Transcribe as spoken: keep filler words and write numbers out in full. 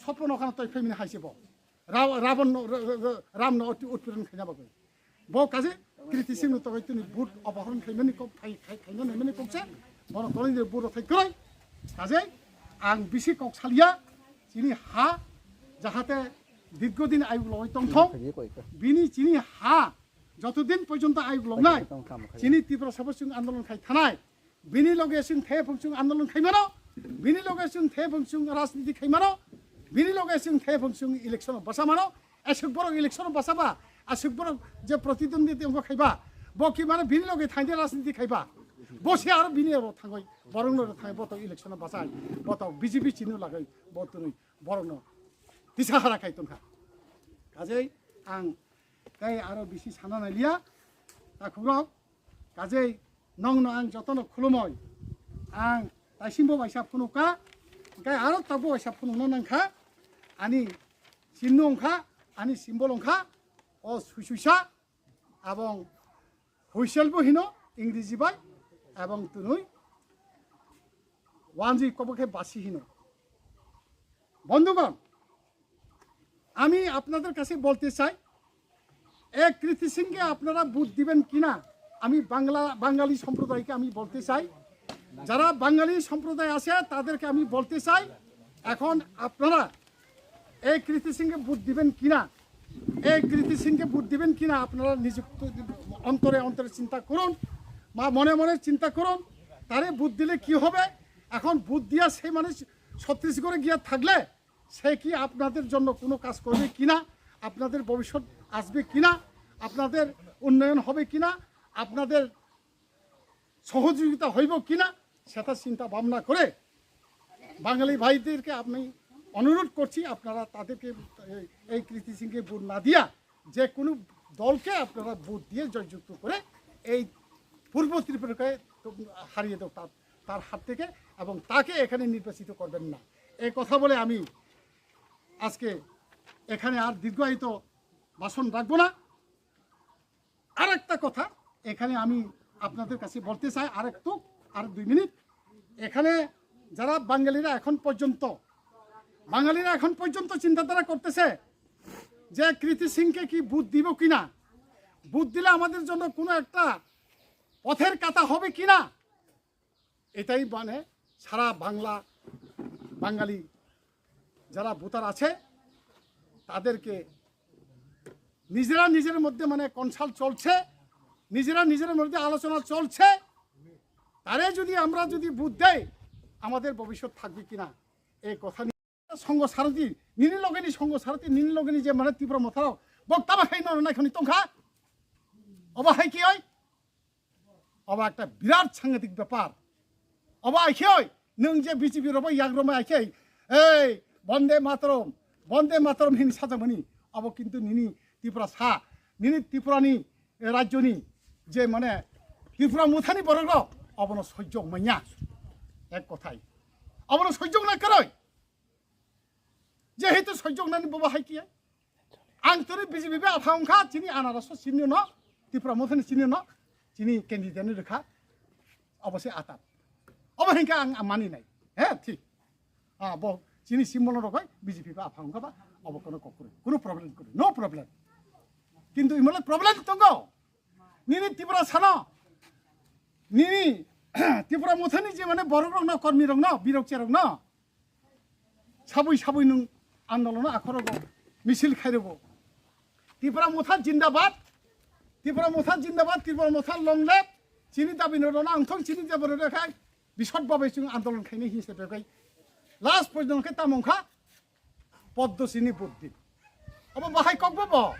Sopno khana toi phaimani hai se bo. Ra-, Ravan no, ra-, ra-, ra-, Ram no uti-, utpiron khaina bagwi. Bo kaje Kriti Singh no togwi tini vote opohoron khaimani kok khai-, khai-, khaina naimani kok se. Bono toni de vote thai kwrwi. Kaje ang bisi kok salia chini ha jahate dirgo din ayuk loi tongthong. Bini chini ha joto din porjonto ayuk longnai chini Tiprasa bo chwng andolon khai thanai. Bini loge chwng the phung chwng andolon khai mano, bini loge chwng the phung chwng rajniti khai mano, bini loge chwng the phung chwng election o basa mano, aswk borok election o basa ba, aswk borok je pratidwndwita wngkha khai ba, bo ki mane bini loge thaide rajniti khai ba, bo se aro bini aro thangoi, borok no thangoi bo to election o basa, bo to B J P chini lagoi, bo twnwi borok no tisa hara khai tongkha. Kajei ang tei aro bisi sana naliya, takhukrok. Kajei nongno ang jotono khulumoi. Ang taisimbo waisa phunukha, hingke aro tabuk waisa phunukna nangkha. Ani sinno wngkha, ani symbol wngkha, o suisuisa, abong huiselbo hino, Ingreji bai, abong tunui, wanji kobo khe basi hino. বন্ধুগণ, আমি আপনাদের কাছে বলতে চাই, এ কৃতি সিংকে আপনারা ভোট দিবেন কিনা, আমি বাংলা, বাঙালি সম্প্রদায়কে আমি বলতে চাই, যারা বাঙালি সম্প্রদায় আছে তাদেরকে আমি বলতে চাই, এখন আপনারা এই কৃতি সিংকে ভোট দিবেন কিনা, এই কৃতি সিংকে ভোট দিবেন কিনা আপনারা নিজ অন্তরে অন্তরে চিন্তা করুন, বা মনে মনে চিন্তা করুন। তারে ভোট দিলে কি হবে? এখন ভোট দিয়া সেই মানুষ ছত্তিশগড়ে গিয়া থাকলে সে কি আপনাদের জন্য কোনো কাজ করবে কিনা, আপনাদের ভবিষ্যৎ আসবে কিনা, আপনাদের উন্নয়ন হবে কিনা, আপনাদের সহযোগিতা হইব কিনা, সেটা চিন্তা ভাবনা করে বাঙালি ভাইদেরকে আমি অনুরোধ করছি, আপনারা তাদেরকে এই, এই কৃতি সিংকে ভোট না দিয়া যে কোনো দলকে আপনারা ভোট দিয়ে জয়যুক্ত করে এই পূর্ব ত্রিপুরাকে হারিয়ে দাও তার, তার হাত থেকে, এবং তাকে এখানে নির্বাচিত করবেন না। এই কথা বলে আমি আজকে এখানে আর দীর্ঘায়িত ভাষণ রাখবো না। আর একটা কথা এখানে আমি আপনাদের কাছে বলতে চাই, আর একটু, আর দুই মিনিট। এখানে যারা বাঙালিরা এখন পর্যন্ত, বাঙালিরা এখন পর্যন্ত চিন্তাধারা করতেছে যে কৃতি সিংকে কি ভোট দিব কিনা, ভোট দিলে আমাদের জন্য কোনো একটা পথের কাঁটা হবে কিনা, এটাই মানে সারা বাংলা বাঙালি যারা ভোটার আছে তাদেরকে নিজেরা নিজের মধ্যে মানে কনসাল্ট চলছে, নিজেরা নিজের মধ্যে আলোচনা চলছে। তারে যদি আমরা যদি ভোট দেই, আমাদের ভবিষ্যৎ থাকবে কিনা, এই কথা নিয়ে সংঘ সারথি, nini logeni সংঘ সারথি, nini logeni je মানে ত্রিপুরা মথারও বক্তা বাহাই নরনাই খনি তংখা। অবা হাই কি হয়? Obo ekta birat sangatik bepar. Obo aikhei, nwng je B J P robo yagromai aikhei, ei, Bonde Mataram, Bonde Mataram hin sajamani, obo kintu nini Tiprasa, nini Tripurani, eh, rajyoni, je mane Tripura muthani borok rok, obono sojjok manya, ek kothai. Obono sojjok nai kwrwi. Jehetu sojjok nani bobo hai kiya. Ang tini B J P bai apha wngkha, chini anarasno chini no, Tipra Mothani chini no, chini candidate ni rwkha, obo se atat. Obo hinkhe ang mani nai. He, thik. Ah, bo chini symbol no rwgwi B J P bai apha wngkha ba, obo kono kokrwi. Kono problem kwrwi. No problem. Kintu imole problem tongo. Nini Tiprasano, nini Tipra Mothani je mane borok rok no, kormi rok no, birok cherok no. Sabui sabui nwng andolono akhorogo misil khairogo. Tipra Motha jindabad, Tipra Motha jindabad, Tipra Motha long live, chini dabi no rona angthong chini dabi no rekhai, bisot babai chwng andolon khaini hinse bebai. Last pojno khe tamong kha, Poddo chini buddhi. Abo bahai kokbo bo.